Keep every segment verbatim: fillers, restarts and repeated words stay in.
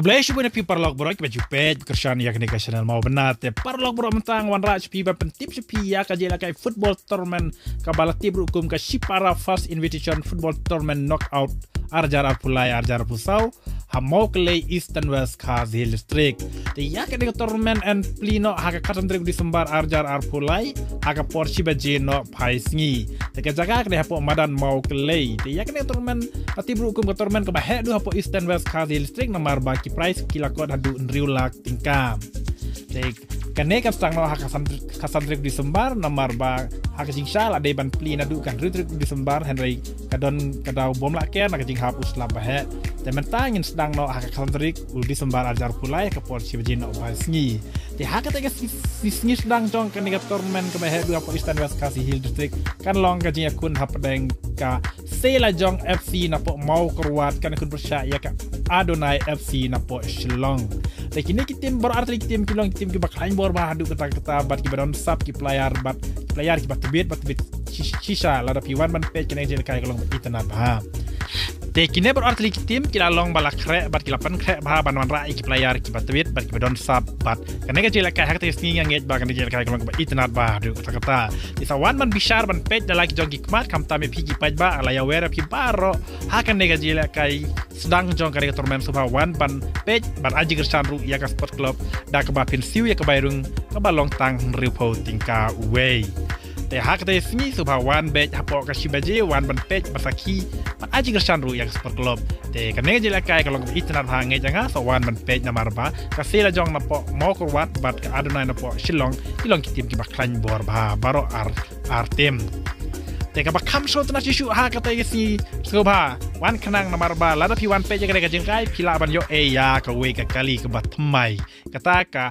Khublei shibun ïa phi paralok baroh kiba ju peit ba kyrshan ïa kane ka channel Mawbynna. Te paralok baroh, mynta nga wanrah sha phi ban pyntip sha phi ïa ka jingïalehkai football tournament kaba la tip ruh kum ka Shipara First Invitation Football Tournament Knockout ar hajar arphew lai ar hajar arphew saw ha Mawkyllei, Eastern West Khasi Hills District. Te ïa kane ka tournament yn plie noh ha ka khatsan tarik December ar hajar arphew lai ha ka por shi baje noh phai sngi. Te ka jaka ka dei hapoh madan Mawkyllei. Te ïa kane ka tournament ka tip ruh kum ka tournament kaba heh duh hapoh Eastern West Khasi Hills District, namar ba ki prize ki la kot haduh hynriew lak tyngka. Te kane kan sdang noh ha ka san, khatsan tarik December, namar ba ha ka jingshisha la dei ban plie naduh ka hynriew tarik December, hynrei ka don ka daw bym lah ker na ka jinghap u slap ba heh. Te mynta ngin sdang noh ha ka khatsan tarik u December ar hajar arphew lai ha ka por shi baje noh phai sngi. Te ha kata ka sngi, sngi sdang jong kane ka tournament kaba heh duh hapoh Eastern West Khasi Hills District kan long ka jingïakhun hapdeng ka Seilajong F C napoh Mawkyrwat kan ïakhun pyrshah ïa ka Adonai F C napoh Shillong. Te kine ki team baroh artylli ki team ki long ki team kiba khlaiñ bor bha haduh katta katta bad kiba don sap ki player bad ki player kiba tbit bad tbit shi-, shisha. Lada phi wan ban peit kane ka jingïalehkai ka long ba itynnad bha. Te kine baroh artylli ki team ki la long ba la khreh bad ki la pynkhreh bha ban wanrah ïa ki player kiba tbit bad kiba don sap bad kane ka jingïalehkai ha kata ka sngi nga ngeit ba kane ka jingïalehkai ka long kaba itynnad bha haduh katta katta. Te sa wan ban bishar ban peit da la ki jong ki khmat, khamtam ïa phi ki paidbah. Nga la ïawer ïa phi baroh ha kane ka jingïalehkai sdang jong kane ka tournament, sngewbha wan ban peit ban ai jingkyrshan ruh ïa ka sport club da kaba phin siew ïa ka bai rung kaba long tang hynriewphew tyngka uwei. Te ha kata ka sngi sngewbha wan beit hapoh ka shi baje, wan ban peit ban sakhi ban ai jingkyrshan ruh ïa ka sport club. Te kane ka jingïalehkai ka long kaba itynnad bha, ngeit ïa nga sa wan ban peit namar ba ka Seilajong napoh Mawkyrwat bad ka Adonai napoh Shillong ki long ki team kiba khlaiñ bor bha baroh ar, ar team. Te kaba kham sngewtynnad shisha ha kata ka sngi sngewbha wan khnang namar ba lada phi wan peit ïa kane ka jingïalehkai phi lah ban ïoh-ei ïa kawei ka kali kaba thymmai, kata ka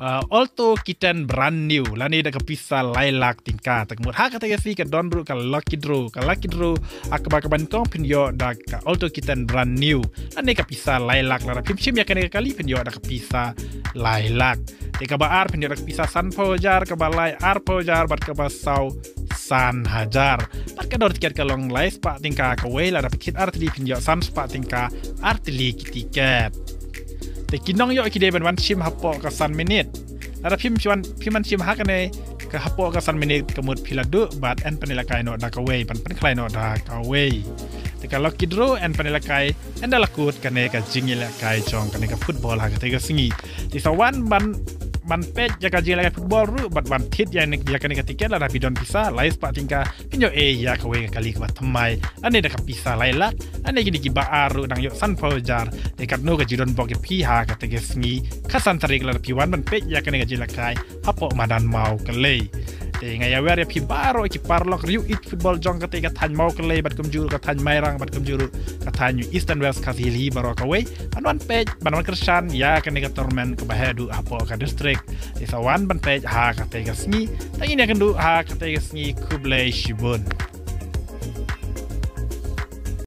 uh, Alto K ten brand new lane da ka pisa lai lak tyngka. Te ka mut ha kata ka sngi ka don ruh ka lucky draw, ka lucky draw ha kaba ka ban kong phin ïoh da ka Alto K ten brand new lane ka pisa lai lak. Lada phim shim ïa kane ka kali phin ïoh da ka pisa lai lak. Te kaba ar phin ïoh da ka pisa sanphew hajar, kaba lai arphew hajar bad kaba saw san hajar. Bad ka dor tiket ka long lai spah tyngka kawei, lada phi thied artylli phin ïoh san spah tyngka artylli ki tiket. Te ki nongïoh ki dei ban wan shim hapoh ka san minit. Lada phim shim, phim wan shim ha kane ka hapoh ka san minit ka mut phi la duh bad yn pynïalehkai noh da kawei, ban pynkhlaiñ noh da kawei. Te ka lucky draw yn pynïalehkai ynda la kut kane ka jingïalehkai jong kane ka football ha kata ka sngi. Te sa wan ban, ban peit ïa ka jingïalehkai football ruh bad ban thied ïa ne, ïa kane ka tiket, lada phi don pisa lai spah tyngka phin ïoh-ei ïa kawei ka kali kaba thymmai lane da ka pisa lai lak, lane kine kiba ar ruh nang ïoh sanphew hajar. Te katno ka jingdon bok ïa phi ha kata ka sngi khatsan tarik lada phi wan ban peit ïa kane ka jingïalehkai hapoh madan Mawkyllei. Te nga ïawer ïa phi baroh ki paralok riew ïeit football jong kata ka thaiñ Mawkyllei bad kumjuh ruh ka thaiñ Mairang bad kumjuh ruh ka thaiñ Eastern West Khasi Hills baroh kawei, ban wan peit, ban wan kyrshan ïa kane ka tournament kaba heh duh hapoh ka district. Te sa wan ban peit ha kata ka sngi. Tang ngin ïakynduh ha kata ka sngi, khublei shibun.